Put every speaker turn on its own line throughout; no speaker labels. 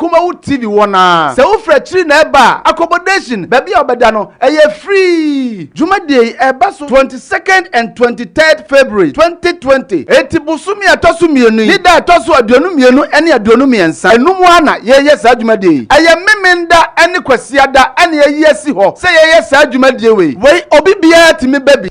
Kumawood TV wɔ no ara. Sɛ wofiri akyiri na ɛreba a, accommodation, baabi a wobɛda no, ɛyɛ free. Dwumadie yi ɛreba so 22nd and 23rd February 2020. Enti bosome a ɛtɔ so mmienu yi ne da a ɛtɔ so 22 ne 23, ɛno mu ara na yɛreyɛ saa dwumadie yi. Ɛyɛ Memenda ne Kwasiada na yɛayi asi hɔ sɛ yɛyɛ saa dwumadie wei. Wei obi biara tumi ba bi.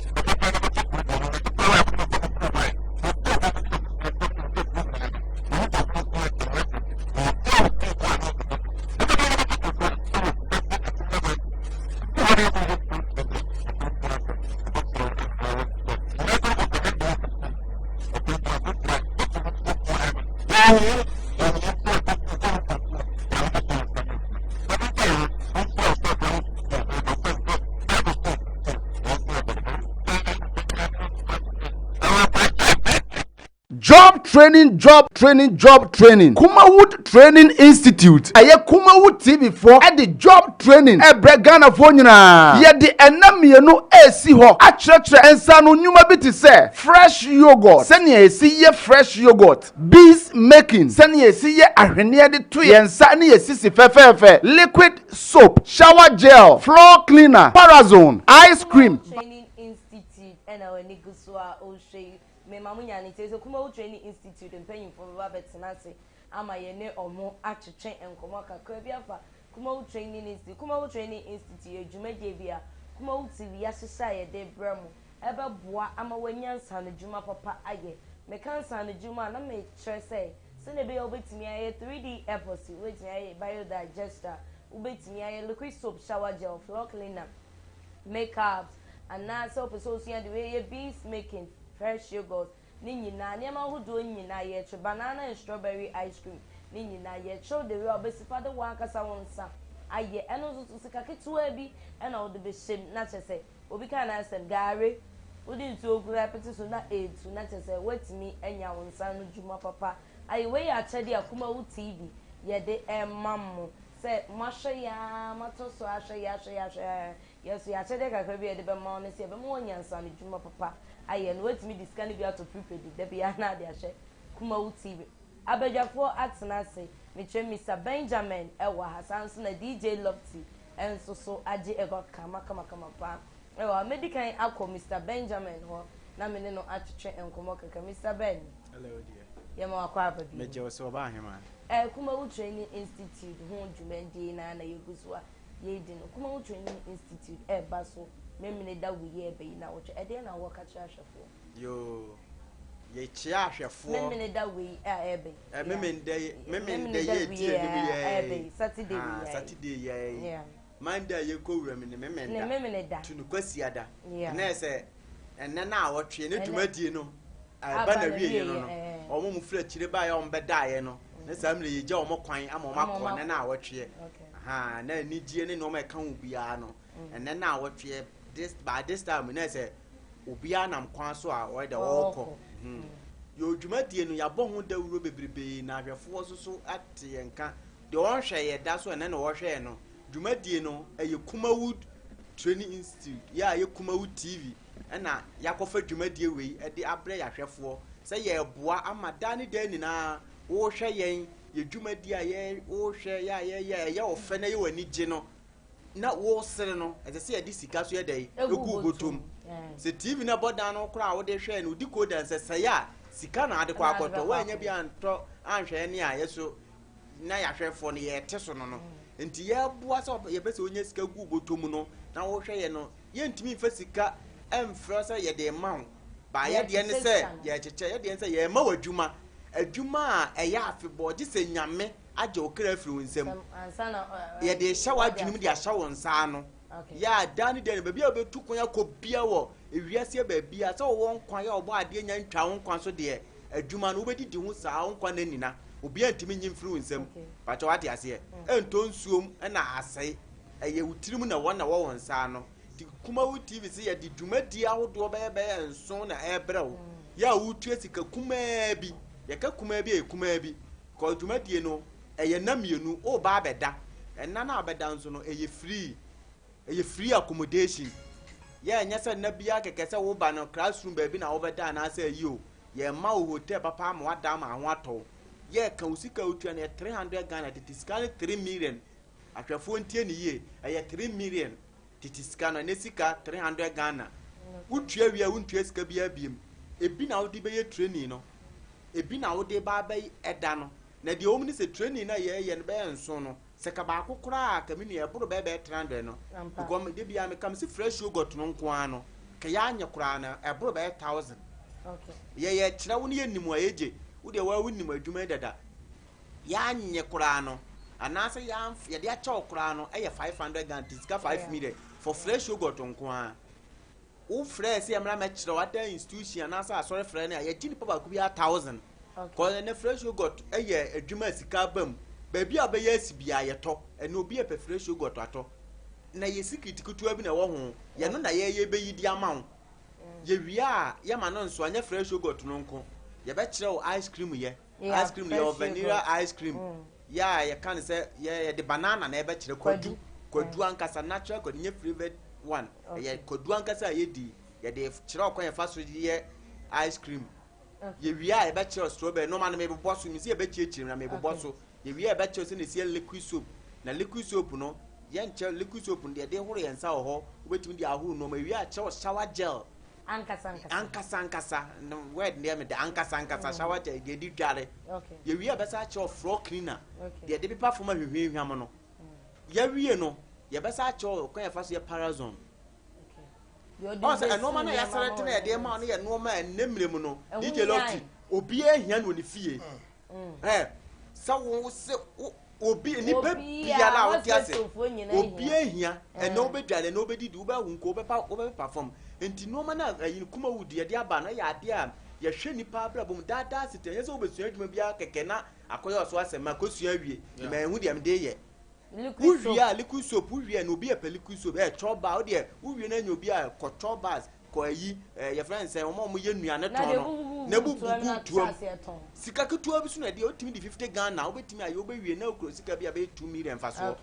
Job training job training job training Kumawood Training Institute ɛyɛ Kumawood TV foɔ ɛde job training ɛbrɛ Ghanafoɔ nyinaa. Yɛde ɛna mmienu ɛresi hɔ akyerɛkyerɛ nsaano nnwuma bi te sɛ fresh yoghurt, sɛnea yɛsi yɛ fresh yoghurt, beads making, sɛnea yɛsi yɛ ahweneɛ de to yɛn nsa ne yɛn sisi fɛfɛɛfɛ, liquid soap, shower gel, floor cleaner, parazone, ice cream.
Training Institute ɛna w'ani gu so a ɔrehwɛ yi. Mema mo nya ne nti sɛ Kumawu Training Institute mpanyimfoɔ bɛba abɛtena ase ama yɛne ɔmo atwetwe nkɔmmɔ kakra bi afa Kumawu Training Institute. Kumawu Training Institute yɛ dwumadie bi a Kumawu TV yɛahyehyɛ a yɛde brɛ mo. Ɛbɛboa ama woanya nsaanodwuma papa ayɛ. Meka nsaanodwuma a na mekyerɛ sɛ sɛnea ɛbɛyɛ a wobɛtumi ayɛ 3D epoxy, wobɛtumi ayɛ biodigester, wobɛtumi ayɛ liquid soap, shower gel, floor cleaner, makeups, anaasɛ wopɛ sɛ wosua de wei yɛ beans making, fresh yogurt, ne nyinaa, nneɛma ahodoɔ nyinaa yɛkyerɛ, banana and strawberry ice cream, ne nyinaa yɛkyerɛw de wei a wobɛsi fa de w'ankasa wo nsa ayɛ. Ɛno nso so sika ketewa bi ɛna wode bɛhyɛ mu na kyerɛ sɛ obi kaa n'asɛm gaare wode nsuo gu apete so na etu na kyerɛ sɛ woatumi anya wo nsa no dwuma papa ayɛ. Wei yɛ akyɛdeɛ a Kumawu TV yɛde ɛma mo sɛ moahwɛ yɛn a moatɔ so ahwɛ yɛ ahwɛ yɛ ahwɛ yɛ yɛn so yɛ akyɛdeɛ kakra bi a yɛde bɛma wo no sɛ yɛbɛma woanya nsa no dwuma papa ayɛ no. Woatumi de sika no bi atɔ prepaid da bi na ade ahwɛ Kumawu TV. Abadwafoɔ atena ase, mekyerɛ Mr Benjamin ɛwɔ ha, saa nso na DJ Lofty nso so agye ɛgɔ kama kama kama paa ɛwɔ ha. Mɛdi kan akɔ Mr Benjamin hɔ na me ne no atwetwe nkɔmmɔ kakra. Mr Ben.
Hello dear.
Yɛma wakɔ aba bi.
Megye wo so, ɔba ahema.
Kumawu Training Institute ho dwumadie na yɛgu so a yɛredi no. Kumawu Training Institute ɛreba so Memene da wei ɛbɛ yi na wɔtwe. Ɛdeɛn na wɔka kyerɛ ahwɛfoɔ?
Yoo, yɛkyia ahwɛfoɔ.
Memene da wei a ɛbɛ yi.
Memene da yɛ di anim
yɛ. Saturday wei.
Saturday yɛ. Monday a yɛkɔ wura mu ne
Memene da. Ne Memene da.
Tu no Kwasiada. Ɛnɛ sɛ ɛnɛ na awɔtwe ne dwumadie no ɛba na wie yɛ no, ɔmo mu firi akyire ba yɛ ɔmo bɛdaeɛ no ne saa mmerɛ yɛgya ɔmo kwan ama ɔmo akɔ ɛnɛ na awɔtweɛ na anigyeɛ ne nneɛma ɛka ho biara no ɛnɛ na awɔtweɛ. This by this time na sɛ obiara nam kwan so a ɔyɛ dɛ ɔrekɔ yɛ dwumadie no, yɛabɔ ho dawuro bebrebee na ahwɛfoɔ nso so ate yɛn ka. Deɛ ɔnhwɛ yɛ da so ɛnɛ na ɔhwɛ no, dwumadie no ɛyɛ Kumawood Training Institute yɛ a yɛ Kumawood TV ɛna yɛakɔfa dwumadie wei ɛde abrɛ yɛahwɛfoɔ sɛ yɛreboa ama daa ne daa nyinaa wɔrehwɛ yɛn yɛ dwumadie a yɛ wɔrehwɛ yɛ a yɛyɛ ɛyɛ ɔfɛ na yɛ wɔ ani gye no na wɔresere no. Ɛsɛ sɛ yɛde sika so yɛ dɛ egu bɔtɔm sɛ TV na bɔ dan no koraa a wode hwɛ no wodi decoder nsɛsɛe a sika na ade kɔ akɔtɔ wɔanya bi antɔ anhwɛ ne a yɛ so na yɛahwɛfoɔ no yɛte so no nti yɛboa sɛ yɛpɛ sɛ wonya sika gu bɔtɔ mu no na wɔhwɛ yɛ no. Yɛntumi mfa sika ɛmfrɛ sɛ yɛde ma wo ba. Yɛdeɛ ne sɛ yɛkyekyɛ, yɛdeɛ ne sɛ yɛma wo adwuma, adwuma a ɛyɛ afebɔɔ gye sɛ Nyame agye wo kra afiri wo nsam. Yɛde hyɛ w'adwene mu de ahyɛ wo nsa ano yɛ a daa ne da ne baabi a wobɛtu kwan akɔ bia wɔ ewiase baabi a sɛ wɔwɔ nkwa yɛ ɔbɔ adeɛ nya ntwa wo nkwa so deɛ, adwuma no wobɛdidi ho saa wo nkwa no nina obiara ntumi nyi mfiri wo nsam. Pakyɛ wate aseɛ? Ɛntɔ nsuom ɛna asɛe, ɛyɛ wo tirim na wɔn na wɔ wo nsa ano. Nti Kumawu TV sɛ yɛde dwumadie ahodoɔ bɛyɛ 7 na ɛrebrɛ wo yɛ a wotua sika kumaa bi. Yɛka kumaa bi a, ɛyɛ kumaa bi kɔ dwumadie no. Ɛyɛ nna 2 woba abɛda. Ɛnna no a abɛda nso no ɛyɛ free, ɛyɛ free accommodation. Yɛ ɛnyɛ sɛ nna biara kɛkɛ sɛ woba no classroom baabi na wobɛda anaasɛ ayi o. Yɛma wo hotel papa ama wada ama ho atɔ wo. Yɛreka wo sika a wotua no yɛ 300 Ghana, tete sika no 3 million. Ahwɛfoɔ ntie no yie, ɛyɛ 3 million tete sika no, ɛnɛ sika 300 Ghana. Wotua wie a wontua sika biara biem. Ebi na wode bɛyɛ training no, ebi na wode ba abɛyɛ ɛda no. Na deɛ ɛwɔ mu ne sɛ training no a yɛreyɛ no bɛyɛ nson no, sɛ ka baako koraa a ka me nua ɛboro bɛyɛ bɛyɛ 300 no. Because da biara meka mese fresh yogurt no nko ara no, ka yɛanyɛ koraa no ɛboro bɛyɛ 1000. Yɛyɛ kyerɛ wo no yɛnim a yɛgye, wo deɛ woa wonim adwuma yi dada. Yɛanyɛ koraa no anaasɛ yɛde akyɛ wo koraa no ɛyɛ 500 Ghana, te sika 5 million for fresh yogurt nko ara. Wo frɛ sɛ yɛmmra mɛkyerɛ wo ada institution anaasɛ asɔre frɛ no a yɛgye nipa baako biara 1000. Kɔ ɛnɛ fresh yogurt ɛyɛ adwuma a sika aba mu. Baabi a wobɛyɛ asi biara yɛtɔ. Ɛnɛ obi ɛpɛ fresh yogurt atɔ. Na yɛ secret ketewa bi na ɛwɔ ho. Yɛno na yɛyɛ bɛyi de ama wo. Yɛwie a yɛma no nso anyɛ fresh yogurt no nko. Yɛbɛkyerɛ wo ice cream yɛ. Ice cream yɛwɔ vanilla ice cream. Yɛ a yɛka no sɛ yɛde banana na ɛbɛkyerɛ kwadu. Kwadu ankasa natural kwadu nyɛ flavored one. Ɛyɛ kwadu ankasa a yɛdi. Yɛde kyerɛ ɔkwan yɛfa so yɛ ice cream. Yɛwie a yɛbɛkyerɛ strawberry nneɛma no mebobɔ so mesi yɛbɛkyerɛkyerɛ na mebobɔ so. Yɛwie a yɛbɛkyerɛ sɛ na esi yɛ liquid soap. Na liquid soap no yɛnkyɛ liquid soap no deɛ yɛde horo yɛn nsa wɔ hɔ. Wobɛtumi de ahoro nneɛma. Yɛwie a kyerɛ shower gel.
Ankasa ankasa.
Ankasa ankasa. No word deɛ mede ankasa ankasa mm. shower gel deɛ yɛde dware. Yɛwie a yɛbɛsa akyerɛ floor cleaner. Deɛ yɛde pepa fam ahwehwɛhwam no. Yɛwie no yɛbɛsa akyerɛ kwan yɛfa so yɛ parazone. Ɔn sɛ nneɛma no a yɛasɛlɛte na yɛde ma no yɛ nneɛma a ɛnnɛ mmerɛ mu no DJ Lofty obiara hia no wɔ ne fie. Ɛ sɛ wo sɛ wo obi nipa biara a wote ase obiara hia ɛnɛ wobɛdware ɛnɛ wobɛdidi wobɛho nko wobɛpa wobɛpepa fam nti nneɛma no a ɛyi kuma wo deɛ de aba no yɛ adeɛ a yɛhwɛ nipa abrabɔ mu daadaa sete ɛnyɛ sɛ wobɛsua adwuma biara kɛkɛ na akɔyɛ ɔso asɛm makɔsua awie na mahu deɛ mede yɛ. Wowie a liquid soap wowie a na obi ɛpɛ liquid soap ɛ chɔ bar wodeɛ wowie na anya obi a kɔ chɔ bars kɔ ayi ɛ yɛfrɛ no sɛ wɔn a wɔyɛ nnuane tɔn no na ebu gugu tuam sika ketewa bi so na ɛdeɛ wotumi de 50 Ghana wobɛtumi ayɛ wobɛwie na okuro sika bi a bɛyɛ 2 million fa soɔ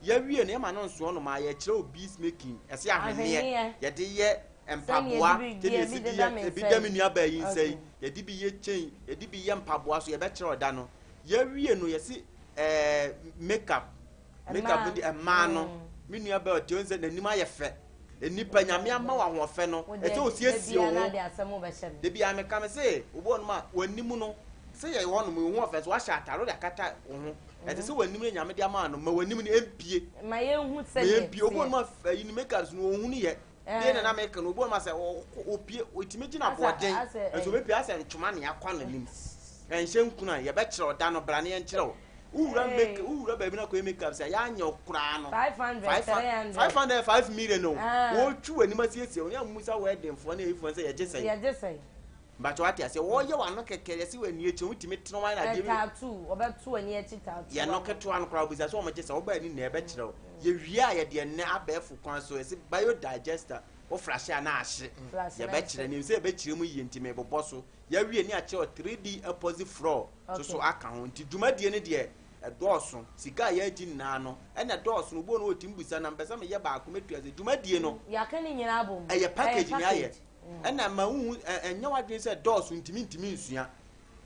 yɛwie no yɛma no nsoɔ no ma yɛkyerɛ o bees making ɛsɛ ahweneɛ yɛde yɛ mpaboa sɛdeɛ ɛsi de yɛ ebi da me nua baa yi nsa yi yɛde bi yɛ chain yɛde bi yɛ mpaboa so yɛbɛkyerɛ ɔda no yɛwie no yɛsi ɛɛ makeup makeup no deɛ mmaa no mm. me nua bɛɛ ɔte sɛ n'anim ayɛ fɛ nipa nyame ama wɔ ahoɔfɛ no ɛsɛ osiesie wo ho debi a meka me se obi wɔ nom a w'anim no sɛ yɛ hɔ nom wo ho ɔfɛ so wahyɛ atare wode akata wo ho ɛsɛ sɛ w'anim no nyame de ama no ma w'anim no empie
ma yɛnhu sɛ
empie obi wɔ nom a ayi no makeup so no wɔn ho no yɛ Deɛ na na meka no, obi wɔ hɔ sɛ ɔpie, ɔtumi gyina aboɔden, nso ɔbɛpie asɛ ntoma ne akwa n'anim. Ɛnhyɛ nkunu a, yɛbɛkyerɛ wo da no, bra ne yɛnkyerɛ wo. Wowura make, wowura baabi na kɔyɛ make up sɛ yɛanyɛ wo koraa no.
500, 300.
500, 5 million o. Wɔtwi w'anim asiesie wo, ne amusa wedding foɔ ne ayifoɔ sɛ yɛgye sɛn.
Yɛgye sɛn.
Mpakyɛ wate aseɛ, wɔyɛ w'ano kɛkɛ, yɛse w'ani akyi, wotumi tene wɔn adeɛ bi.
Tattoo, wɔbɛto w'ani akyi tattoo.
Yɛn no ketewa no koraa, wobisa sɛ wɔn gye sɛ wobaa ni na ɛbɛkyerɛ wo. Yɛwie a yɛde ɛnnɛ abɛɛfo kwan so, yɛse biodigester, wo flashe a na ahye. Yɛbɛkyerɛ, nim sɛ yɛbɛkyerɛ mu yie nti mebobɔ so. Yɛawie ne akyerɛ wo 3D epoxy floor so so aka ho. Nti dwumadie no deɛ ɛdɔɔso, sika a yɛagye nyinaa no ɛna ɛdɔɔso no, obi wɔ no ɔtumi bisa na mpɛ sɛ meyɛ baako mɛtua sɛ dwumadie no.
Yɛaka ne nyinaa abom.
Ɛyɛ package ne ayɛ. Ɛna ma wohu ɛnyɛ w'adwene sɛ dɔɔso ntumi ntumi nsua.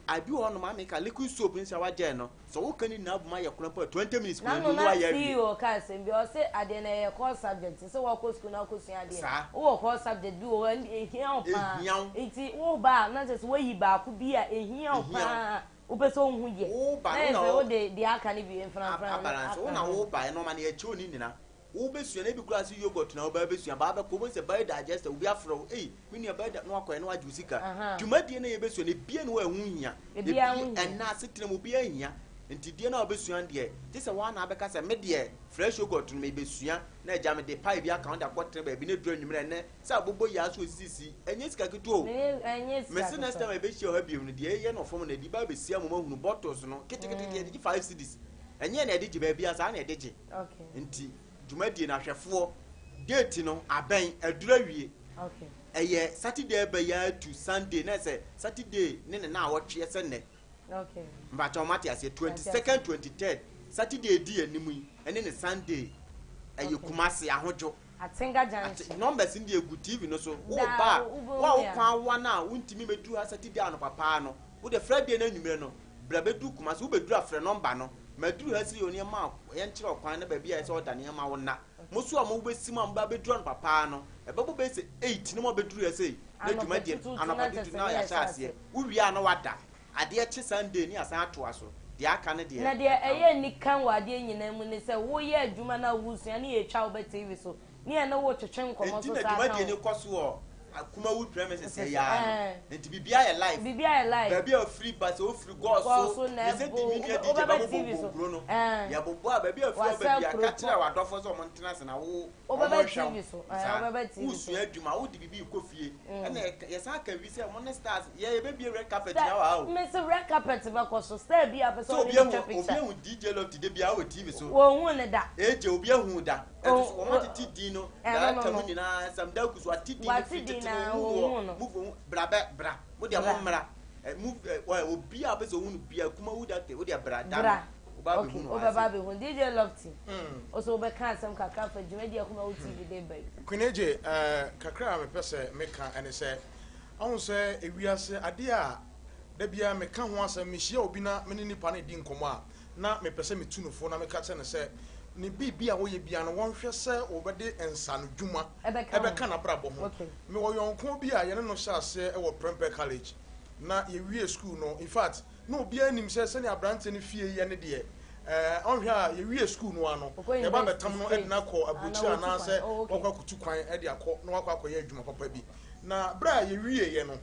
Abi wɔ hɔnom a meka liquid soap ne shower gel no, sɛ woka ne nyinaa bom ayɛ koro mpo a 20 minutes koraa
Nano
na
na
woayɛ awie.
CEO kaa asɛm bi, ɔse adeɛ no ɛyɛ core subject, sɛ woakɔ sukuu na wokɔsua adeɛ,
Saa.
wowɔ core subject bi wɔ hɔ a ɛnde ɛhia wo paa,
Ɛhia wo.
nti woba a na kyerɛ sɛ woayi baako bi a ɛhia wo
Ɛhia wo.
paa a wopɛ sɛ wohu yɛ,
Woba
na
no
ɛyɛ
na
sɛ
wo
wode deɛ aka no bi mfrafra no
abalance, wo
aka
na
ho.
woba nnoɔma no yɛkyerɛ wo ne nyina. Wobɛsua na ebi koraa sɛ yogurt na wobɛ abɛsua baa bɛkɔ wobɛhu sɛ biodigester obi afrɛ wo ei me nua bio na wakɔyɛ na wagye wo sika dwumadie no a yɛbɛsua no ebia ne hɔ a ɛho hia
Ebiara ho hia.
ɛnna asetena mu obiara hia nti deɛ no a wobɛsua no deɛ gye sɛ woa na abɛka sɛ me deɛ fresh yogurt no mebɛsua na agya mede pie bi aka ho de akɔtena baabi na ɛduru anwummerɛ ɛnnɛ sɛ abobɔ yi ara so osisisi ɛnyɛ sika ketewa o
Ɛnyɛ sika
mese next
ketewa.
time a yɛbɛhyia wɔ ha biom no deɛ ɛyɛ no fam no ɛde ba abɛsi ama moahunu bottles no ketekete yɛde gye 5 cedis ɛnyɛ na yɛde gye baabi a saa na yɛde gye Nti dwumadie no ahwɛfoɔ date no abɛn aduru awie ɛyɛ Saturday ɛbɛ yi ara to Sunday na ɛsɛ Saturday ne ne naawɔtweɛ sɛ nnɛ mpakyɛw mate aseɛ 22nd 23rd Saturday di anim yi ɛne ne Sunday ɛyɛ Kumasi Ahodwo
Atenga Junction
numbers no deɛ egu TV no so wo ba a wo a wo kwan awa no a wontumi mɛduru ha Saturday anɔpa paa no wo deɛ Friday no anwummerɛ no. Bra bɛduru Kumasi, wobɛduru a frɛ nɔmba no. Maduru ha sei o, nneɛma a yɛnkyerɛ wo kwan ne baabi a ɛsɛ sɛ ɔda nneɛma wo nna. Mo nso a mobɛsi mu a mobɛ abɛduru anɔpa paa no, ɛbɛbɔ bɛyɛ sɛ eight na moabɛduru ha sei na dwumadie no, anɔpa tutuutu na yɛahyɛ aseɛ. Wowie a na woada. Adeɛ kye Sunday ne yɛasan atoa so. Deɛ aka no deɛ,
Na deɛ
ɛka
ɛyɛ
ho.
anika wɔ adeɛ nyinaa mu ne sɛ woyɛ adwuma no a wosua ne yɛtwa wo ba TV so ne yɛne wo twetwe nkɔmmɔ
Enti
nso
na
saa ka
dwumadie
ho.
no kɔ so wɔ Kumawood premises
Sɛ
yi ara no.
ɛɛ.
Enti biribiara yɛ live.
Biribiara yɛ live.
Baabi a wofiri ba, sɛ wofiri Gɔɔ
Gɔɔ
so,
so na
yɛ sɛ
ɛbo,
di me nua
wobɛ
DJ
wobɛba
bɛbobɔ
TV so
kuro no.
ɛɛ.
Yɛbobɔ a, baabi a wofiri aba
Wasa
biara,
kuro
ka kyerɛ
pɔ.
w'adɔfoɔ sɛ wɔntena ase na wo
Wobɛba
wɔnhwɛ
TV
wo.
so ɛɛ
Saa.
wobɛba TV so.
Woresua adwuma, wode biribi rekɔ fie. Ɛna yɛ yɛsan ka bi sɛ mo ne stars, yɛ yɛbɛbue red carpet
Star
nyinaa wɔ ha o.
mese red carpet bɛkɔ so, star bi a wopɛ sɛ
Sɛ
wo ne
obi
no
ahu
twa
obi
picture.
ahu DJ Lofty da biara wɔ TV so.
Wɔnhuu no da.
AJ obi ahu wo da. Ɛnso so wɔn atete din no
Ɛno no
director mu
no.
nyinaa Sam Daku so ate din no
Wate
firi
din
tete
na
no
wɔnhu
ohun
no.
wɔ move ohun bra bɛ bra mo deɛ mo
Bra.
mmra ɛ move ɛ wɔ obi a pɛ sɛ ohun no bia Kumawu director wo deɛ bra da no
Bra.
wo ba
Okay,
abɛhu no
wobɛba
ase.
abɛhu. DJ Lofty, wo so wobɛka asɛm kakra afa dwumadi a Kumawu TV de ba yi.
Queen Agye, eh, kakra a mepɛ sɛ meka ne sɛ, ahu sɛ ewiase adeɛ a da biara meka ho asɛm, mehyia obi na me ne nipa no redi nkɔmmɔ a, na mepɛ sɛ metu no fo na meka kyerɛ no sɛ ne biribi a ɔyɛ biara no wɔnhwɛ sɛ wɔbɛde nsaanodwuma bɛka n'abrabɔ ho. Mewɔ yɔnko bi a yɛne no hyɛɛ aseɛ wɔ Prempeh College na yɛwiee sukuu no, in fact na obiara nim sɛ sɛnea aberanteɛ no fie yɛ ne deɛ, eh, ɔnhwɛ a yɛwiee sukuu no ara no yɛba abɛtam no de no akɔ aburokyire anaasɛ wakɔ akɔtu kwan de akɔ na wakɔ akɔyɛ adwuma papa bi. Na berɛ a yɛwieeɛ no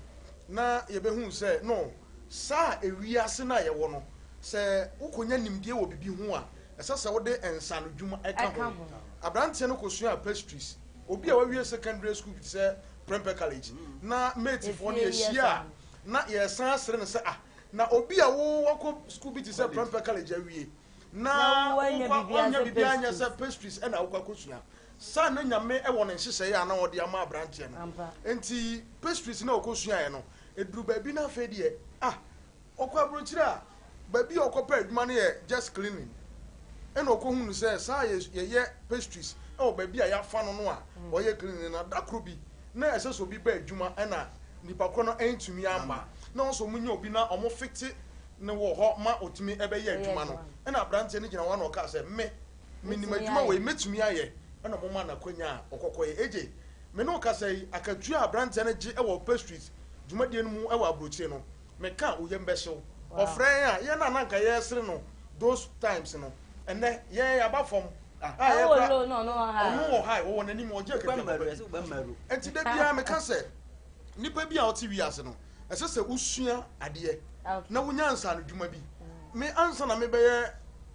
na yɛbɛhuu sɛ no Saa a wiase no a yɛwɔ no, sɛ wukonya nimdeɛ wɔ biribi ho a, ɛsɛ sɛ wode nsaanodwuma ka ho. Aberanteɛ no kɔsuaa pastries. Obi a wawie secondary school bi te sɛ Prempeh College, na matefoɔ no yɛhyia a, na yɛsan asere no sɛ, ah, na obi a wo wakɔ school bi te sɛ Prempeh College awie, na wokɔ wanya biribiara nyɛ sɛ pastries na wokɔ akɔsua. Saa na Nyame wɔ ne nhyehyɛeɛ a na ɔde ama aberanteɛ no. Enti pastries no a ɔkɔsuaeɛ no, Ɛduru baabi na afei deɛ ah ɔkɔ aburokyire a baabi a ɔkɔpɛ adwuma no yɛ just cleaning ɛna ɔkɔhunu sɛ saa yɛyɛ pastries ɛwɔ baabi a yɛafa no no a ɔyɛ cleaning na da koro bi na ɛsɛ sɛ obi ba adwuma ɛna nipa korɔ no ɛntumi amma na ɔsɛ ɔmo nya obi na ɔmo fite no wɔ hɔ ma ɔtumi ɛbɛyɛ adwuma no ɛna aberanteɛ no gyina hɔ na ɔkaa sɛ me menim adwuma wei mɛtumi ayɛ ɛna ɔmo ma no akwanya a ɔkɔkɔyɛ AJ Me ne wo kasa yi, akatua a aberanteɛ no gye wɔ pastries dwumadie no mu wɔ aburokyire no, meka a, wo yam bɛhye wo. Ɔfrɛ yɛn a, yɛn a na anka yɛresere no those times no, ɛnnɛ yɛn yɛaba fam a yɛkura, ɔno wɔ high, ɔwɔ n'anim, ɔgye akatua papa bi. Enti da biara meka sɛ, nipa bi a ɔte wiase no, ɛsɛ sɛ wosua adeɛ na wonya nsaanodwuma bi. Me ansa na mebɛyɛ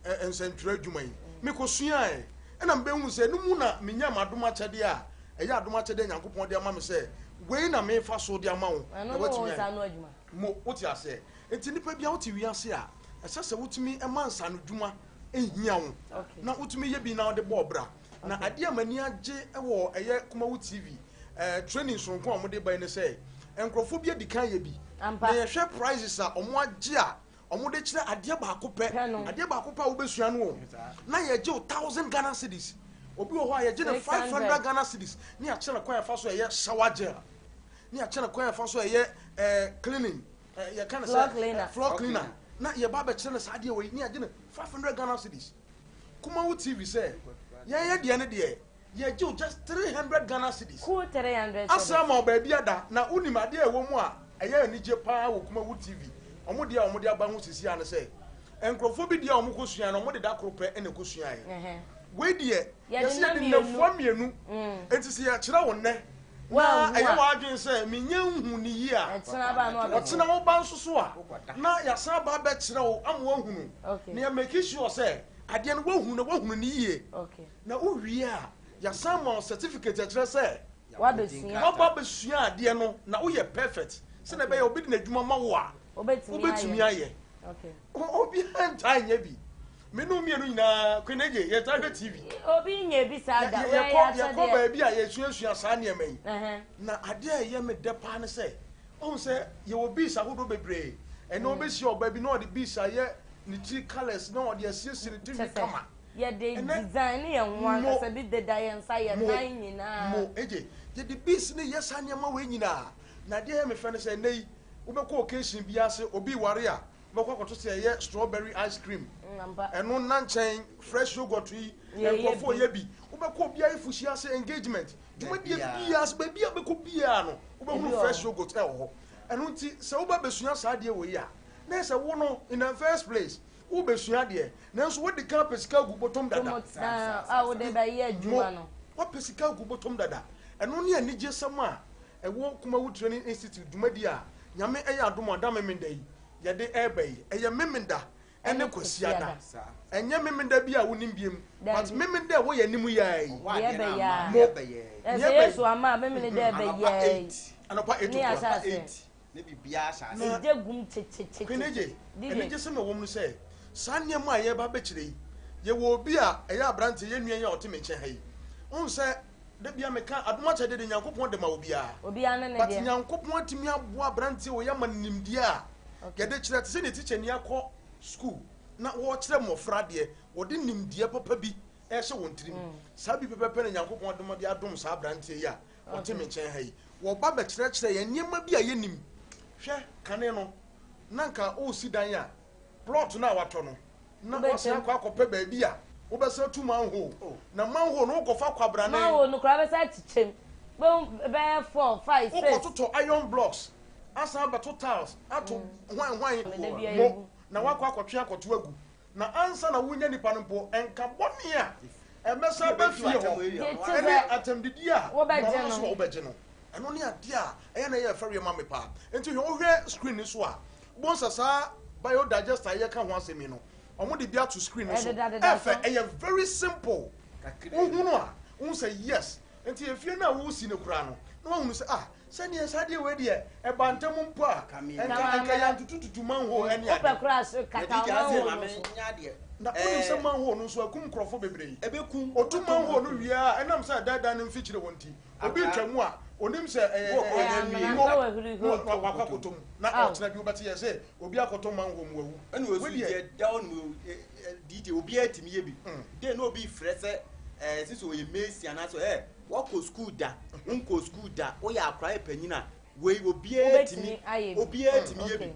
nsɛntwerɛ adwuma yi, mekɔsuaeɛ. Ɛnna mibehuu sɛ ɛno mu na minya m'adom akyɛdeɛ a ɛyɛ adom akyɛdeɛ a Nyankopɔn de ama me sɛ wei na merefa so de ama wo na
Ɛno ne wo
woatumi
nsa
ayɛ.
ano adwuma.
Mo, wote aseɛ? Enti nipa biara wote wiase a, ɛsɛ sɛ wotumi ma nsaanodwuma hia wo
Okay.
na wotumi yɛ bi na wode bɔ ɔbra. Na
Okay.
adeɛ a m'ani agye wɔ ɛyɛ Kumawu TV eh, training soronko a wɔde ba yi ne sɛ, nkurɔfoɔ bi adi kan yɛ bi.
Ampa.
Na yɛhwɛ prizes a wɔagye a Wɔde kyerɛ adeɛ baako pɛ, adeɛ baako pɛ a wobɛsua no o, na yɛgye wo thousand Ghana cedis. Obi wɔ hɔ a yɛgye no 500 Ghana cedis ne yɛakyerɛ no kwan a ɛfa so ɛyɛ shower gel, ne yɛakyerɛ no kwan a ɛfa so ɛyɛ eh, cleaning, eh, yɛka no sɛ eh, floor cleaner, na yɛba abɛkyerɛ no saa adeɛ wɔ yi ne yɛgye no 500 Ghana cedis. Kumawu TV sɛ yɛn yɛ deɛ no deɛ Yɛgye wo just 300 Ghana cedis.
Cool 300 cedis.
Asan ama wo baabi ada. Na wonim adeɛ a ɛwɔ mu a ɛyɛ anigye paa wɔ Kumawu TV wɔn deɛ a wɔde aba ho sisi ara ne sɛ, nkurɔfoɔ bi deɛ a wɔkɔsuaeɛ no wɔde da koro pɛ na ɛkɔsuaeɛ. Wei deɛ yɛse yɛde nnafua mmienu. Enti sɛ yɛkyerɛ wo nnɛ na ɛyɛ w'adwene sɛ mennya nhu no yie a, ɔkyena woba nso so a na yɛasan aba abɛkyerɛ wo ama woahunu. Na yɛ make sure sɛ adeɛ no woahunu na woahunu no yie. Na wo wie a, yɛasan ma wo certificate a ɛkyerɛ sɛ woaba abɛsua adeɛ no na woyɛ perfect sɛdeɛ ɛbɛyɛ obi de n'adwuma ma wo a, wobɛtumi ayɛ. Obiara ntaa nyɛ bi. Me ne wo mmienu nyinaa, Queen Ege, yɛtaa hwɛ TV.
Obi nyɛ bi saa da.
Yɛkɔ baabi a yɛsuasua saa nneɛma yi. Na adeɛ a ɛyɛ me dɛ paa ne sɛ, wohu sɛ yɛwɔ beads ahodoɔ bebree. Ɛnɛ wobɛhyia ɔbaa bi na ɔde beads ayɛ ne ti colours na ɔde asiesie ne tirinwi kama.
Yɛde
Ɛnɛ,
design ne yɛn ho
mo,
ankasa bi deda yɛn nsa, yɛn
mo,
nan nyinaa.
mo, egye, yɛde beads no yɛ saa nneɛma wei nyinaa. Na adeɛ a ɛyɛ me fɛ ne sɛ, ɛnnɛ yi, wobɛkɔ occasion bi ase, obi reware a, Wobɛkɔ akɔto sɛ ɛyɛ strawberry ice cream. Ɛno nna nkyɛn fresh yogurt yi nkurɔfoɔ yɛ bi. Wobɛkɔ obi ayefohyia ase engagement dwumadie biara ase baabi a wobɛkɔ biara no wobɛhunu fresh yogurt ɛwɔ hɔ. Ɛno nti sɛ woba bɛsua saa adeɛ wei a na ɛsɛ wo no in the first place wobɛsua adeɛ nanso wodi kan apɛ sika agu bɔtɔm dada. Mo wapɛ sika agu bɔtɔm dada. Ɛno ne anigyesɛm a ɛwɔ Kumawu Training Institute dwumadie a Nyame ɛyɛ adom a da Memenda yi yɛde ɛreba yi, ɛyɛ Memenda ɛne Kwasiada. Ɛnyɛ Memenda bi a wonim biem, but Memenda ɛwɔ yɛn anim yi ara yi. Mo,
nea ɛbɛ yi.
Anɔpa 8 o'clock. Na Queen Ije, anigyesɛm a ɛwɔ mu ne sɛ, saa nneɛma a yɛreba abɛkyerɛ yi, yɛwɔ obi a ɛyɛ aberanteɛ, yɛn nua yi a ɔte me nkyɛn ha yi, wohu sɛ Da bia meka adom akyɛdeɛ deɛ Nyankopɔn de ma obiara.
Obiara ne ne
But
deɛ.
Nyankopɔn atumi aboa abranteɛ wei ama no nimdeɛ a yɛde kyerɛ te sɛ nea tikyani akɔ school na wɔrekyerɛ mmɔfra adeɛ, wɔde nimdeɛ papa bi ɛrehyɛ wɔn tirim. Saa bi pɛpɛpɛ na Nyankopɔn adom de adom saa abranteɛ yi a ɔte me nkyɛn ha yi. Wɔba bɛkyerɛkyerɛ yɛn nneɛma bi a yɛnnim. Hwɛ, kane no na nka woresi dan a, plot no a watɔ no, na wasan akɔ akɔpɛ baabi a wobɛsan atu manhole na manhole no wokɔfa kwabrane.
Manhole no koraa bɛsan akyekyɛ mu bɛyɛ four five six.
Wokɔtotɔ iron blocks asan abɛto tiles ato hwan hwan mo na wakɔ akɔtwe akɔto agu na ansa na wonya nipa no mpo nka bɔne a ɛbɛsan aba fie hɔ ɛne atɛmdidie a wɔn no so a wobɛgye no ɛno ne adeɛ a ɛyɛ na ɛyɛ fɛreɛ ma me paa nti hwɛ wohwɛ screen no so a Wobɛhu sɛ saa biodigester a yɛka ho asɛm yi no, wɔde bi ato screen no so. Ɛfɛ, ɛyɛ very simple. Wohunu a, wohu sɛ yes. Nti efie no a wosi no koraa no, na woahunu sɛ ah, sɛdeɛ saa deɛ wei deɛ, ɛba ntɛm mpo a, nka nka yɛantutututu manhole ɛne ade.
Wopɛ koraa so kata manhole no so.
Na wonim sɛ manhole no nso akum nkurɔfoɔ bebree. Otu manhole no wie a, ɛnam sɛ ɛdaadaa no mfikyire hɔ nti, Obi retwa mu a, onim sɛ ɛyɛ ngo na wakɔ akɔtɔ mu na ɔkyena bi wobɛte yɛ sɛ obi akɔtɔ mango mu wawu.
Ɛna osu deɛ da hɔ nom DJ obiara tumi yɛ bi. Dɛ na obi frɛ sɛ ɛɛ sisi ɔyɛ mesi anaasɛ ɛ wakɔ sukuu da wonkɔ sukuu da woyɛ akora yɛ panyin a wei obiara tumi obiara tumi yɛ bi.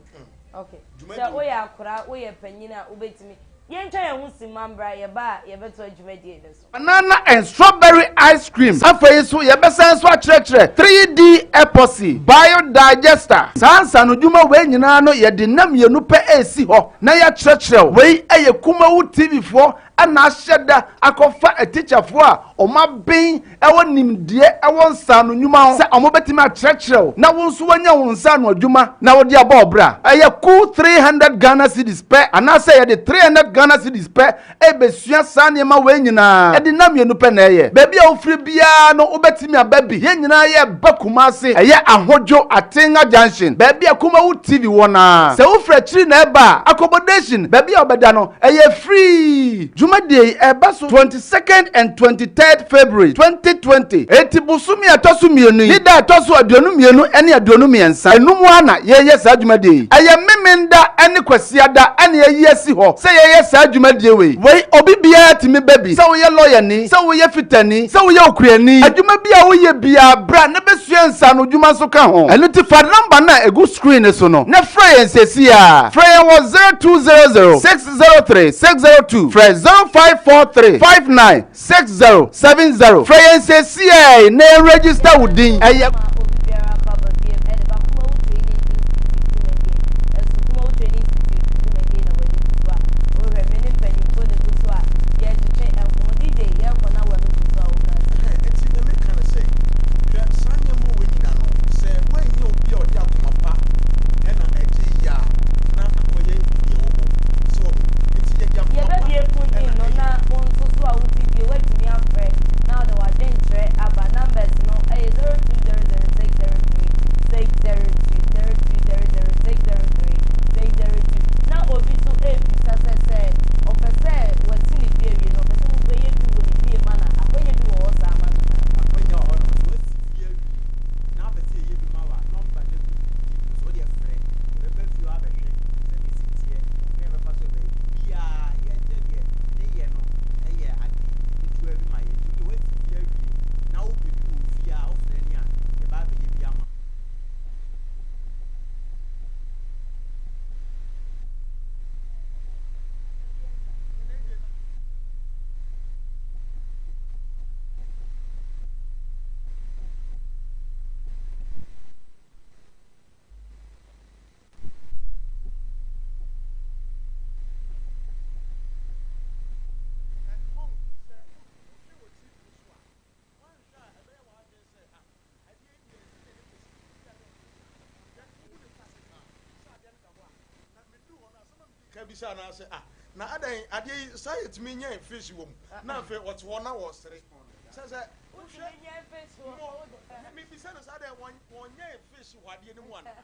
Okay. Sɛ woyɛ akora woyɛ panyin a wobɛtumi yɛntwa yɛn ho simma mbra yɛba a yɛbɛtoa dwumadie no so.
Banana and strawberry ice cream. Afei nso yɛbɛsan nso akyerɛkyerɛ 3D epoxy, biodigester. Saa nsaanodwuma wei nyinaa no yɛde nna mmienu pɛ resi hɔ na yɛakyerɛkyerɛ wo. Wei yɛ Kumawu TV foɔ na ahyɛ da akɔfa atikyafoɔ a wɔaben wɔ nimdeɛ wɔ nsaano nnwuma ho sɛ wɔbɛtumi akyerɛkyerɛ wo na wo nso woanya wo nsaano adwuma na wode abɔ wo bra. Ɛyɛ cool 300 Ghana cedis pɛ anaasɛ yɛde 300 Ghana cedis pɛ rebɛsua saa nneɛma wei nyinaa. Ɛde nna mmienu pɛ na ɛyɛ. Baabi a wofiri biara no wobɛtumi aba bi. Yɛn nyinaa yɛreba Kumasi. Ɛyɛ Ahodwo, Atenga Junction, baabi a Kumawu TV wɔ no ara. Sɛ wofiri akyiri na ɛreba a, accommodation, baabi a wobɛda no, ɛyɛ free. Dwumadie yi ɛreba so 22nd and 23rd February 2020. Enti bosome a ɛtɔ so mmienu yi ne da a ɛtɔ so 22 ne 23 ɛno mu ara na yɛreyɛ saa dwumadie yi. Ɛyɛ Memenda ne Kwasiada na yɛayi asi hɔ sɛ yɛyɛ saa dwumadie wei. Wei obi biara tumi ba bi, sɛ woyɛ lɔyani, sɛ woyɛ fitani, sɛ woyɛ okuani, adwuma bi a woyɛ biara bra na bɛsua nsaano dwuma nso ka ho. Ɛno nti fa number no a ɛgu screen no so no na frɛ yɛn seesei ara. Frɛ yɛn wɔ 0200 603 602, frɛ 0543 59 60 70. Frɛ yɛn seesei na yɛn register wo din. Ɛyɛ.
Ma obi biara akɔ aba biam ɛde ba Kumawu Training Institute dwumadie ɛso Kumawu Training Institute dwumadie na w'ani gu so a wohwɛ me ne mpanyinfoɔ na egu so a yɛretwetwe nkɔmmɔ DJ yɛrekɔ na w'ano gu so a wokura nsɛm.
Ɛhɛn, enti nea meka ne sɛ, hwɛ, saa nneɛma wei nyinaa no, sɛ woannya obi a ɔde akoma pa na ɛgye yɛ a, na akɔyɛ deɛ ɛwɔ hɔ. So wahu? Enti yɛde akoma pa
Yɛbɛbue phone
na
in no
ɛyɛ.
na wo nso so a wote fie woatumi afrɛ na wode w'adwenkyerɛ aba. Numbers no ɛyɛ 0200.
kan bisaa no ara sɛ, Ah, na adɛn, adeɛ yi, saa yɛtumi nyɛn fish wɔ mu? Na afei ɔte hɔ na ɔresere. Sɛ sɛ wohwɛ mmɔ, mebisa no sɛ adɛn wɔnyɛn fish wɔ adeɛ no mu anaa?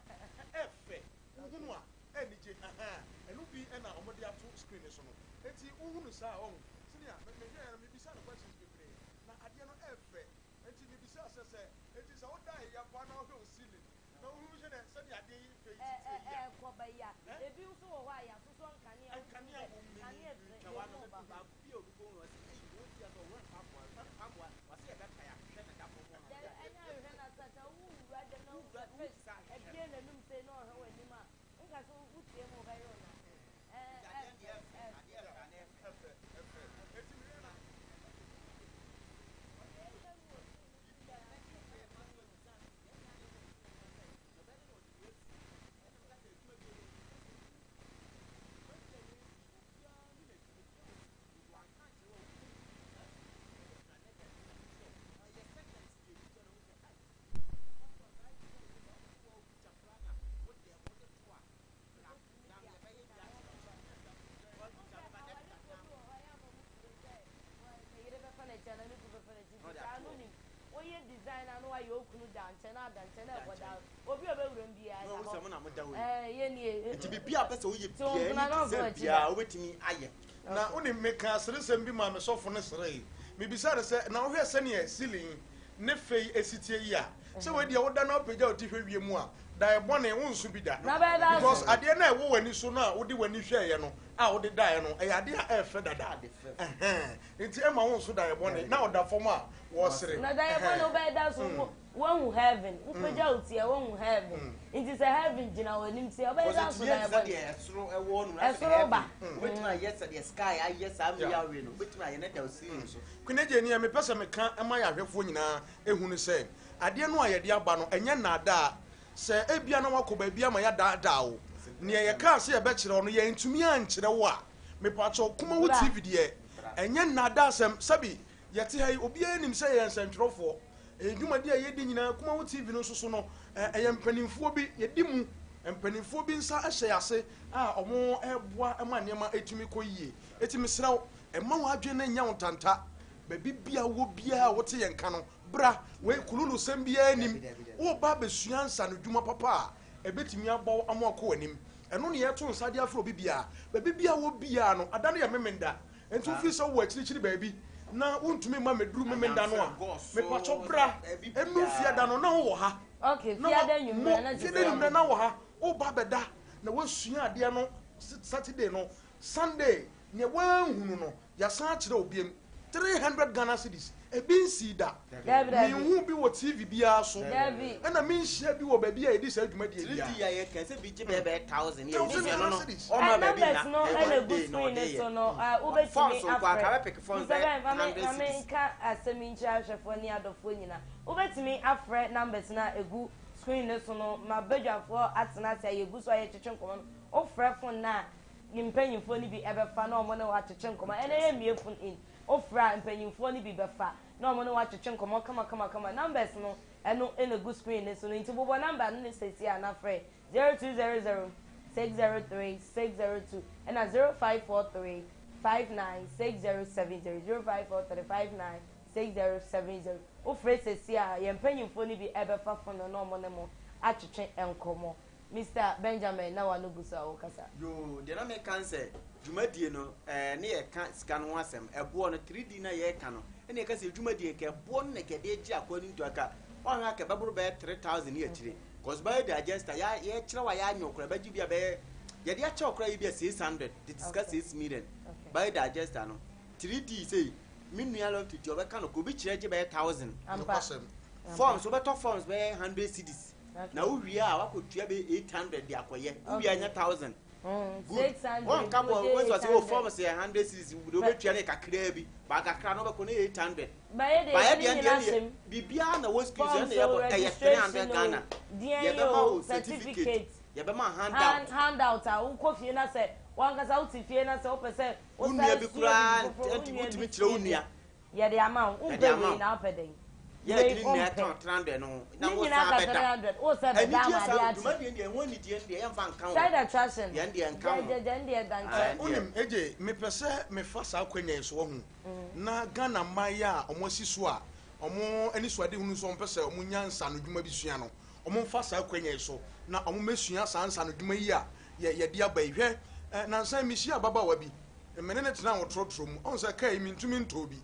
Ɛfɛ, wohunu a, anigye, ahaa, ɛno bi na wɔde ato screen no so no. Enti wohunu saa a, wahu, sɛnea mehwɛeɛ no, mebisaa no questions bebree, na adeɛ no ɛfɛ. Enti mebisaa sɛ, sɛ, enti sɛ woda ayɛ paa na wohwɛ wo ceiling, Na wohunu sɛ dɛ sɛdeɛ adeɛ yi fɛ yi
Ɛ
titire
ɛ
yi a.
Ɛkɔ ba yi a. Ebi nso wɔ hɔ a yɛasosɔ nkanea wotumi
Nkanea
sɛ
wɔ mu.
kanea firi
Twa wa no
yɛn mu ba.
baako bi a obi kɔhu no ɔse ei wɔn ti asɛ ɔwura mpaboa mpaboa ɔse yɛbɛpae ahwehwɛ na da fam hɔ
Dɛ ɛnyɛ ahwehwɛ na sa sɛ wo wura dɛm na wohu
wowura
sɛ
wohu
fish
sɛ ahwehwɛ
abue n'anum sei na ɔhwɛ w'anim a nka sɛ wotie mu wobɛyɛ wo na ɛ
nti adeɛ no
ɛfɛ
deɛ ɛfɛ
ɛfɛ.
adeɛ ɛfɛ adeɛ ɛfɛ.
Ɛfɛ ɛfɛ enti mehwɛ na.
Ɔdeɛ ɛsɛ no wɔ screen no so nyinaa ɛfɛ. Wohu sɛ awarefoɔ bi wɔ hɔ a ɛyɛ a na wɔn suro sɛ ne yere bɛfa n'akyi anaa ne kunu bɛfa n'akyi nti saa no nim woyɛ design a na wayɛ okunu da nkyɛn na ada nkyɛn na ɛkɔ da obi a ɔbɛwura mu biara
Na
da
ɔhu sɛ
hɔ
mo na moda hɔ yi.
ɛɛ yɛ nie
Nti biribi a wopɛ sɛ woyɛ
Ti wɔn
biara,
mpena
any
na ɔmfa
design
w'akyi
biara
da.
wobɛtumi ayɛ.
Na wonim, mekaa aseresɛm bi maa me sɔfo no seree. Mebisaa no sɛ, Na wohwɛ sɛnea ceiling yi ne fɛ yi si teɛ yi a, sɛ wei deɛ woda na wopagya wo ti hwɛ wiem a, daeɛ bɔne, wonso bi da.
Na bɛyɛ da
Because
so.
adeɛ no a ɛwɔ w'ani so no a wode w'ani hwɛeɛ no a wode daeɛ no, ɛyɛ adeɛ a ɛyɛ fɛ dada. Ɛhɛn. Nti ɛmma wonso daeɛ bɔne. Na ɔda fam a, wɔresere.
Na daeɛ bɔne
Ɛhɛn.
wobɛyɛ da so, wo Woahu heaven, wopagya wo ti a, woahu heaven. Nti sɛ heaven gyina w'anim ti a, wobɛyɛ dɛ aso
Wɔsɛ
dan
tumi ayɛ
bɔne.
sɛdeɛ ɛsoro ɛwɔ no na sɛ
Ɛsoro
heaven
ba.
wobɛtumi ayɛ sɛdeɛ sky ayɛ saa mmea awie no wobɛtumi ayɛ na da ceiling so.
Queen Agye, nea mepɛ sɛ meka ma yɛn ahwɛfoɔ nyinaa hu ne sɛ, adeɛ no a yɛde aba no, ɛnyɛ nnaadaa. Sɛ ebia na woakɔ baabi ama yɛadaadaa wo, nea yɛkaa sɛ yɛbɛkyerɛ wo no, yɛantumi ankyerɛ wo a, mepakyɛw, Kumawu
Bra.
TV deɛ, ɛnyɛ nnaadaasɛm. Sɛbi, yɛte ha yi, obiara nim sɛ yɛyɛ nsɛntwerɛfoɔ. Yɛn dwumadi a yɛdi nyinaa, Kumawu TV no nso so no, ɛyɛ mpanimfoɔ bi, yɛdi mu. Mpanimfoɔ bi nsa hyɛ yɛn ase a wɔboa ma nneɛma tumi kɔ yie. Enti mesrɛ wo, mma w'adwene no nnyɛ wo ntanta. Baabi biara a wowɔ biara a wote yɛn nka no, bra. Wei, kululusɛm biara nnim. Woreba abɛsua nsaanodwuma papa a ɛbɛtumi aboa wo ama woakɔ w'anim. Ɛno na yɛto nsa de afrɛ obi biara. Baabi biara a wowɔ biara no, ada no yɛ Memenda. Enti wofii sɛ wowɔ akyirikyiri baabi na wontumi mma mmɛduru Memenda no a, mepakyɛw bra. Ɛnnuru Fiada no, na wowɔ ha.
Okay,
Na wa,
Fiada
mo,
anwummerɛ na kyerɛ
Fiada
sɛ
anwummerɛ na wɔ ha. Woba abɛda na woasua adeɛ no Saturday no. Sunday, nea woanhunu no, yɛasan akyerɛ wo biom. 300 Ghana cedis, ebi nsii da.
Dabi, dabi.
Menhuu bi wɔ TV biara so,
Dabi.
ɛna menhyiaa bi wɔ baabi a yɛdi saa dwumadie biara.
3D a yɛka sɛ bi gye bɛyɛ bɛyɛ 1000 yɛ
1000
sisi ɛno
Ghana
no
cedis.
ɔma
Ɛ
baabi
numbers
nna
no
ɛyɛ
ɛna
one
egu
day na
screen
ɔde
no
yɛ
so no ɛ wobɛtumi
forms nko
afrɛ
aka bɛpeke forms
Mr.
bɛyɛ
Ben ma me
100
ma me
cedis.
nka asɛm yi nkyerɛ ahwɛfoɔ ne adɔfoɔ nyinaa. Wobɛtumi afrɛ numbers no a egu screen no so no ma badwafoɔ atena ase a yɛgu so a yɛtwetwe nkɔmmɔ no. Wofrɛ phone no a ne mpanyinfoɔ no bi ɛbɛfa na wɔn ne wo atwetwe nkɔmmɔ. Ɛnɛ yɛmmue phone in. Wofrɛ a mpanyinfoɔ no bi bɛfa na wɔn ne wo atwetwe nkɔmmɔ kamakamakama. Numbers no ɛno na egu screen no so no nti bobɔ number no ne seesei a na frɛ 0200 603 602 ɛna 0543 59 6070 0543 59 6070. Wofrɛ seesei a yɛn mpanyinfoɔ no bi ɛbɛfa phone no na wɔn ne mo atwetwe nkɔmmɔ. Mister Benjamin na w'ano gu so a wokasa.
Yoo, deɛ na meka ne sɛ, dwumadie no, ɛɛ, ne yɛka sika no ho asɛm, ɛboɔ no, 3D no a yɛreka no, ɛna yɛka sɛ dwumadie nka ɛboɔ no na nka yɛde regye akoa no ntua ka, woanhwɛ a nka ɛbɛboro bɛyɛ 3000 ne akyire, cause biodigester, yɛ, yɛkyerɛ wo a yɛanyɛ wo koraa, ɛbɛgye bi a bɛyɛ, yɛde akyɛ wo koraa yɛ bi a 600, tete sika 6 million, biodigester no, 3D sei, me nua Lofty deɛ ɔbɛka no koraa, obi kyerɛ gye bɛyɛ 1000.
Ampa.
Nokwasɛm.
Forms, wobɛtɔ forms bɛyɛ 100 cedis. Na wo wie a wakɔ tua bɛ 800 de akɔyɛ. Wo wie a nya 1000. Good. Wɔn nka bɔ wɔn sɛ o form sɛ 100 cedis de wo bɛ tua ne kakraa bi. Ba kakra no bɛkɔ ne 800.
Ba
yɛ deɛ deɛ deɛ biribiara na wɔ screen so ɛna yɛ bɔ ɛyɛ 300 Ghana. Yɛ bɛ ma wo certificate. Yɛ bɛ ma handout.
Handout a wokɔ fie na sɛ wankasa wote fie na sɛ wopɛ sɛ
wo nua bi koraa wotumi kyerɛ wo nua.
Yɛde ama wo. Wompɛ wei na wopɛ dɛn?
Yɛ
Wei
de ne nyinaa
wompɛ.
ka 300 no ho na
Ne
wo
nyinaa
san
ka
bɛda.
300 wo sɛ bɛda
Anigyeɛ
ama
saa
adeɛ akye.
dwumadie deɛ ɛho anigyeɛ no deɛ yɛmfa nka ho.
Side attraction.
Yɛn deɛ nka ho.
Gyɛgyɛgyɛ n deɛ da
Ah,
nkyɛn.
ɛndeɛ.
Wonim, AJ, mepɛ sɛ mefa saa akwanya yi so, wahu, na Ghana mmayewa a wɔasi so a wɔn anisoadehunu sɛ wɔpɛ sɛ wɔnya nsaanodwuma bi sua no, wɔmfa saa akwanya yi so na wɔmmɛsua saa nsaanodwuma yi a yɛ, yɛde aba yi. Hwɛ, eh, nnansa yi mehyiaa ababaawa bi, me ne no tenaa wɔ trɔtrɔ mu. Ɔhu sɛ kaa yi mentumi ntɔɔ bi,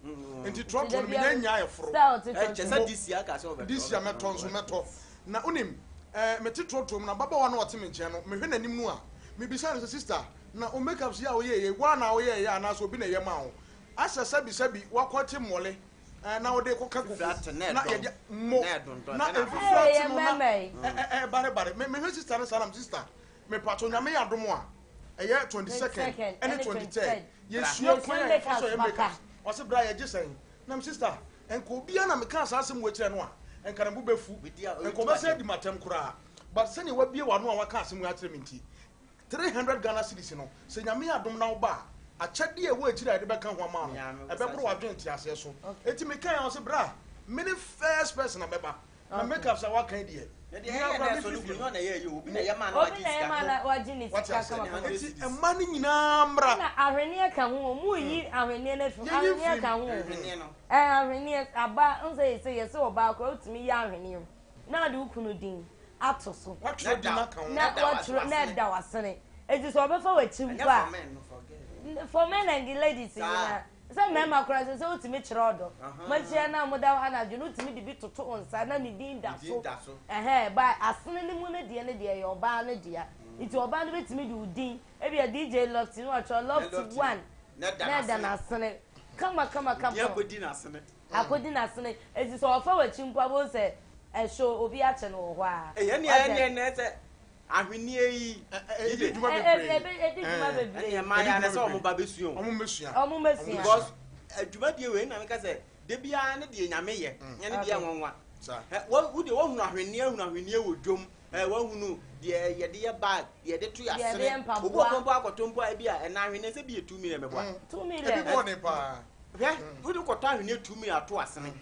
nti trɔtrɔ no menya nyaa ɛforo.
Ɛnkyɛ sɛ this year aka sɛ ɔbɛtɔ.
This year mɛtɔ nso mɛtɔ. Na wonim, eh, mete trɔtrɔ mu na ababaawa no a ɔte me nkyɛn no, mehwɛ n'anim no a, mebisa no sɛ, Sister, na wo makeups yi a woyɛeɛ yi, woa na woyɛeɛ anaasɛ obi na ɛyɛ maa wo? Asɛ sɛbisɛbi woakɔte mmɔle eh, na wode kɔka koko na yɛde mo na mfifiri ate no na ɛbarebare. Mehwɛ sister no saa na me sister, mepatwo Nyame yɛ adom a, ɛyɛ 22nd ɛne 23rd yɛsua kwan a yɛfa so yɛ makeups. Ɔse bra yɛgye sɛn? Na me sister, nka obiara na mekaa saa asɛm wɔ akyirɛ no a, nka ne bo bɛfu, nka ɔbɛsɛ adi m'atɛm koraa. But sɛnea wabie w'ano a waka asɛm yi akyerɛ me nti, 300 Ghana cedis no, sɛ Nyame yɛ adom na woba a, akyɛdeɛ a ɛwɔ akyire a yɛde bɛka ho ama wo no, ɛbɛboro w'adwene nteaseɛ so. Enti mekae a, ɔse bra, mene first person a mɛba, na makeups a woaka yi deɛ, me ara koraa mefiri fie no.
Obi na ɛyɛ maa na wagye ne
Wate
sika
aseɛ?
kama kama.
Enti mma no nyinaa mmra.
Ɛna ahweneɛ ka ho o, mo yi ahweneɛ no afiri mu,
Yɛnyi
ahweneɛ
mfiri
ka
mu.
ho o. Ɛɛ ahweneɛ, aba, n sɛ yɛsɛ yɛsɛ ɔbaa koraa wotumi yɛ ahweneɛ na wode wo kunu din ato so.
Watwerɛ din aka ho.
Na watwerɛ na ɛda w'asene. Eti sɛ ɔbɛfa w'akyi mpo a, for men and the ladies nyinaa, sɛ mmarima koraa sɛ sɛ wotumi kyerɛ ɔdɔ. Moahyia na moda hɔ anadwo no wotumi de bi toto wo nsa na ne din da so. Ɛhɛn, ba asene no mu no deɛ no deɛ ɛyɛ ɔbaa no dea. Nti ɔbaa no bɛtumi de wo din, ebia DJ Lofty na watwerɛ Lofty one na ɛda n'asene. Kama kama kama. Akɔdi n'asene. Enti sɛ ɔfa w'akyi mpo a, wobɛhu sɛ ɛhyɛ obi akyɛ no wɔ hɔ ara.
Ei, ɛnneɛ,
Wate
ɛnneɛ,
ase?
ɛnneɛ sɛ ahweneɛ yi,
Ɛdi dwuma
Ɛ-
bebree.
ɛ- ɛ- Ɛdi dwuma bebree.
ɛnneɛ mmaa yi ara sɛ wɔn ba bɛsua o.
Wɔn mmɛsua.
Wɔn mmɛsua.
Because adwumadie wei na meka sɛ da biara ne deɛ Nyame yɛ, nyɛ ne deɛ nwanwa.
Saa.
Ɛ, wo wo deɛ woahunu ahweneɛ, ahunu ahweneɛ wɔ dwam, ɛ, woahunu deɛ yɛde yɛ bag, deɛ yɛde to yɛ
Deɛ yɛde
asene.
yɛ mpaboa.
Obi wɔ hɔ mpo akɔtɔ mpo a, ebi a ɛnna ahweneɛ sɛ bi yɛ 2 million mɛboa.
2 million.
Ebi bɔɔ ne paa.
Hwɛ, wode kɔtɔ ahweneɛ 2 million ato asene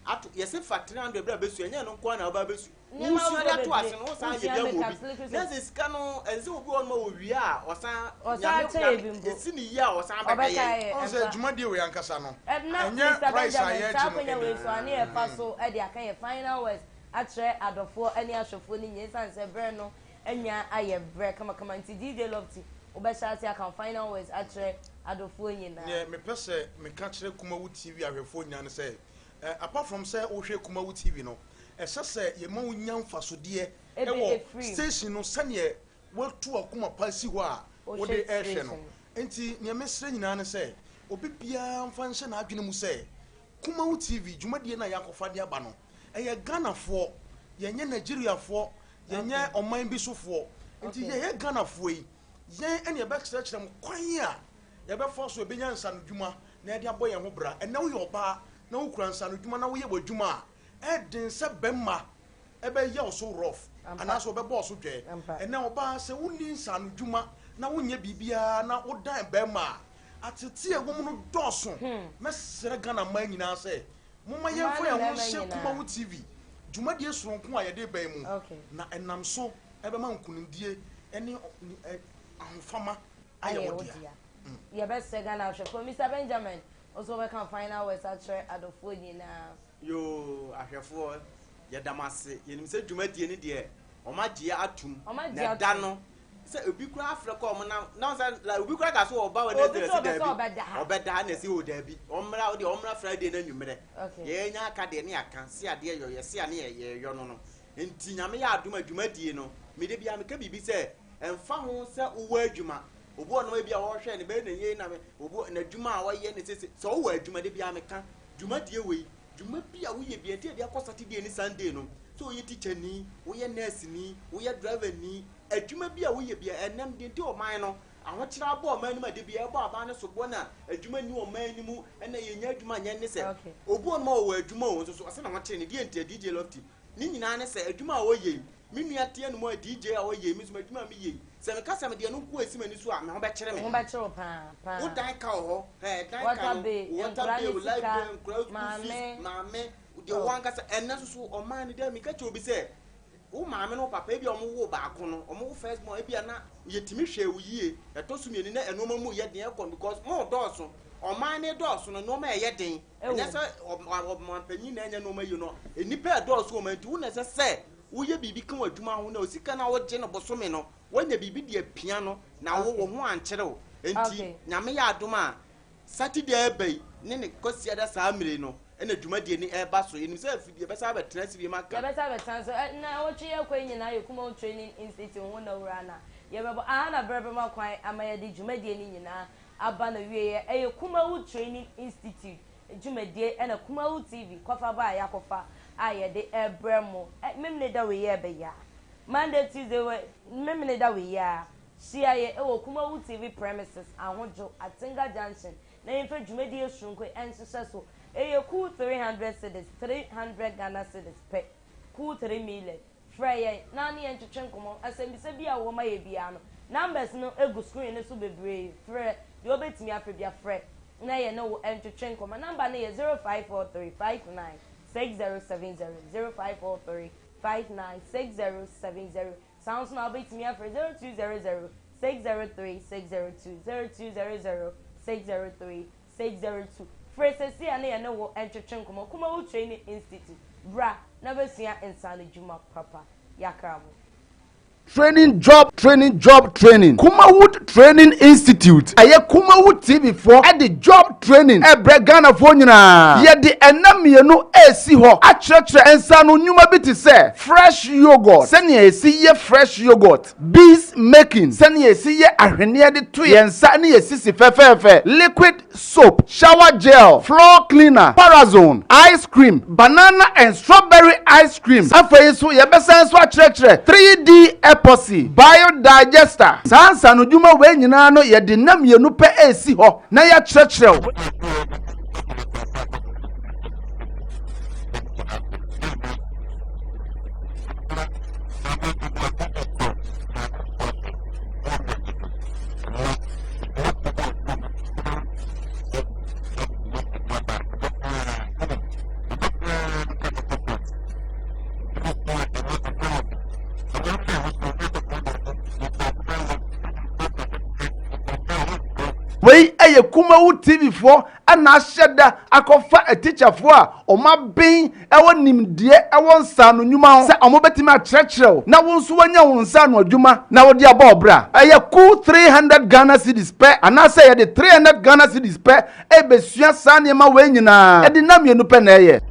ato yɛsɛ fa 300 berɛ a bɛsua, ɛnyɛ no nko ara na woba bɛsu
Nneɛma
wosua de
ahodoɔ
ato
bebree.
asene, wo san yɛ
Wosua
bi ama
makeup,
obi
slick
na sɛ sika no ɛnsɛ sɛ obi wɔ no ma wɔwie a ɔsan
Ɔsan
Nyame
kyɛ
Nyame
bi mpo.
ɛsi ne yie a ɔsan bɛka
Ɔbɛka
yɛn.
yɛ
Ɔn sɛ
ɛmfa.
dwumadie wei ankasa no,
Na
ɛnyɛ
Mr.
price a
Benjamin,
yɛregye
saa
no
akonnwa wei
ɛni.
so a ne yɛfa so de aka yɛ final words akyerɛ adɔfoɔ ne ahwɛfoɔ no nyinaa, ɛsiane sɛ berɛ no anya ayɛ berɛ kamakama nti, DJ Lofty, wobɛhyɛ ase aka final words akyerɛ adɔfoɔ nyinaa.
Neɛ mepɛ sɛ meka kyerɛ Kumawu TV ahwɛfoɔ nyinaa ne sɛ, apart from sɛ wohwɛ Kumawu TV no, ɛsɛ sɛ yɛma wo nya mfasodeɛ
Ebe
ɛwɔ
efiri.
station no sɛneɛ woatu akoma pa si hɔ a
Wohwɛ
wode ɛrehwɛ no.
station.
Nti neɛ mesrɛ nyinaa ne sɛ obi biara mfa nhyɛ n'adwene mu sɛ Kumawu TV dwumadie no a yɛakɔfa de aba no, ɛyɛ Ghanafoɔ, yɛnyɛ Nigeriafoɔ, yɛnyɛ ɔman bi sofoɔ. Nti yɛyɛ Ghanafoɔ yi, yɛn ɛne yɛbɛkyerɛkyerɛ mo kwan a yɛbɛfa so yɛbɛnya nsanodwuma na yɛde abɔ yɛn ho bra. Ɛnɛ woyɛ ɔbaa na wokura nsanodwuma na woyɛ w'adwuma a, ɛden sɛ bɛmma ɛbɛyɛ wo so rough anaasɛ ɔbɛbɔ wo so dwɛ. Ɛnɛ ɔbaa, sɛ wonni nsanodwuma na wonyɛ biribiara na wodan bɛrima a, atete a ɛwɔ mu no dɔɔso. Mɛsrɛ Ghana mmaa nyinaa sɛ momma
Mmaa
yɛmfa
ne
yɛn ho
mmarima
nhyɛ
nyinaa.
Kumawu TV dwumadie soronko a yɛde bɛn mu na ɛnam so ɛbɛma nkonimdie ne ahofama ayɛ
ayɛ
wo
wo
dea.
Dea. Yɛbɛsrɛ Ghana ahwɛfoɔ, Mr. Benjamin, wo nso wobɛka final words akyerɛ adɔfoɔ nyinaa.
Yoo, ahwɛfoɔ, yɛda mo ase. Yɛnim sɛ dwumadie no deɛ ɔmo agye atum.
Ɔmo agye
na ɛda
atom.
No sɛ obi koraa afrɛ kɔ ɔmo na sɛ like obi koraa ka so ɔba wɔ
Obi
ne
sɛ
sɛ
ɔbɛ sɛ
daabi
ɔbɛda ha.
Ɔbɛda ha na ɛsɛ o daabi, ɔmmra, ɔdeɛ ɔmmra Friday no anwummerɛ. Yɛnya aka deɛ ne yɛaka se adeɛ yɔ yɛse a ne yɛyɔ no. Nti Nyame yɛ adom a, dwumadie no mede bia meka biribi sɛ ɛmfa ho sɛ wowɔ adwuma, obi wɔ nom bi a wɔhwɛ ne bɛyɛ ne yie na obi n'adwuma a wɔyɛ ne sese sɛ wowɔ adwuma de bia meka dwumadie wei, dwuma bi a woyɛ bia nti yɛde akɔ Saturday ne Sunday no sɛ woyɛ teacher ni, woyɛ nurse ni, woyɛ driver ni, adwuma bi a woyɛ bia ɛnam deɛ nti ɔman no ahokyerɛ abɔ ɔman no mu ade bia ɛbɔ aban no so bɔ na adwuma ni ɔman no mu ɛna yɛnya adwuma nyɛ ne sɛ obi wɔ nom a ɔwɔ adwuma o nso so ɔsɛ na wɔkyerɛ ne deɛ. Nti a DJ Lofty ne nyinaa ne sɛ adwuma a wɔyɛ yi, me nua teɛ no mu a DJ a wɔyɛ yi, me nso adwuma a meyɛ yi. Sɛ meka sɛ mede ɛno nko esi m'ani so a, me ho bɛkyere me.
Wo ho bɛkyere wo paa paa.
Wo dan ka wɔ hɔ, ɛɛ dan ka
Water
no,
bill,
water
nkwadaa
bill,
ne
light
sika,
bill, nkwadaa school fees,
maame.
maame, deɛ wo ankasa, ɛnnɛ nso so ɔman no dɛ meka kyerɛ obi sɛ, wo maame ne wo papa ebia wɔn woo baako no, wɔn wo first born ebia na yɛtumi hwɛɛ wo yie, ɛtɔ so mmienu na nneɛma mu yɛ den ɛkɔ no because mo dɔɔso, ɔman no dɔɔso no nneɛma ɛyɛ den, ɛnyɛ sɛ ɔmanpanyin na ɛnyɛ nneɛma yie no, nnipa ɛdɔɔso wɔ man nti wo na ɛsɛ sɛ woyɛ biribi ka w'adwuma ho na osika no a wogye no bosome no woanya biribi de apia no na wo wo ho ankyere wo nti Nyame yɛ adom a Saturday a ɛreba yi ne ne Kwasiada saa mmere yi no na dwumadie no ɛreba so yɛnim sɛ afidie yɛbɛsan abɛtena ase biom aka.
Yɛbɛsan abɛtena so ɛ nnawɔtwe yi ɛkɔ yi nyinaa yɛ Kumawu Training Institute ho nnawura na yɛbɛbɔ aha na berɛ bɛma kwan ama yɛde dwumadie no nyinaa aba n'awieɛ ɛyɛ Kumawu Training Institute dwumadie ɛna Kumawu TV kɔfa ba a yɛakɔfa a yɛde rebrɛ mo ɛ Memeneda wei yɛ ɛbɛyɛ a Monday Tuesday wɛ Memeneda wei yi ara hyia yɛ wɔ Kumawu TV premises Ahodwo, Atenga Junction na yɛmfa dwumadie soronko yi nhyehyɛ so. Ɛyɛ kuw 300 cedis, 300 Ghana cedis pɛ, kuw 3 million. Frɛ yɛn na ne yɛn ntwetwe nkɔmmɔ. Asɛmbisa bi a wowɔ ma yɛn biara no, numbers no gu screen no so bebree. Frɛ, deɛ wobɛtumi afrɛ biara frɛ na yɛne wo ntwetwe nkɔmmɔ. Number no yɛ 0543 59 6070, 0543 596070. Saa nso na wobɛtumi afrɛ 0200 603 602, 0200 603 602. Frɛ seesei a na yɛne wo ntwetwe nkɔmmɔ. Kumawu Training Institute, bra na bɛsua nsaanodwuma papa. Yɛakra mo.
Training job training job training Kumawood Training Institute ɛyɛ Kumawood TV foɔ de job training ɛbrɛ Ghanafoɔ nyinaa. Yɛde ɛnna mmienu ɛresi hɔ akyerɛkyerɛ nsaano nnwuma bi te sɛ fresh yoghurt, sɛnea yɛsi yɛ fresh yoghurt, bees making, sɛnea yɛsi yɛ ahweneɛ de to yɛn nsa ne yɛn sisi fɛfɛɛfɛ, liquid soap, shower gel, floor cleaner, parazone, ice cream, banana and strawberry ice cream. Afei nso yɛbɛsan nso akyerɛkyerɛ 3D epoxy, biodigester. Saa nsaanodwuma wei nyinaa no yɛde nna mmienu pɛ resi hɔ na yɛakyerɛkyerɛ wo. Wei yɛ Kumawu TV foɔ na ahyɛ da akɔfa atikyafoɔ a wɔn aben wɔ nimdeɛ wɔ nsaano nnwuma ho sɛ wɔbɛtumi akyerɛkyerɛ wo na wo nso woanya wo nsaano adwuma na wode abɔ wo bra. Ɛyɛ ku 300 Ghana cedis pɛ anaasɛ yɛde 300 Ghana cedis pɛ rebɛsua saa nneɛma wei nyinaa. Ɛde nna mmienu pɛ na ɛyɛ.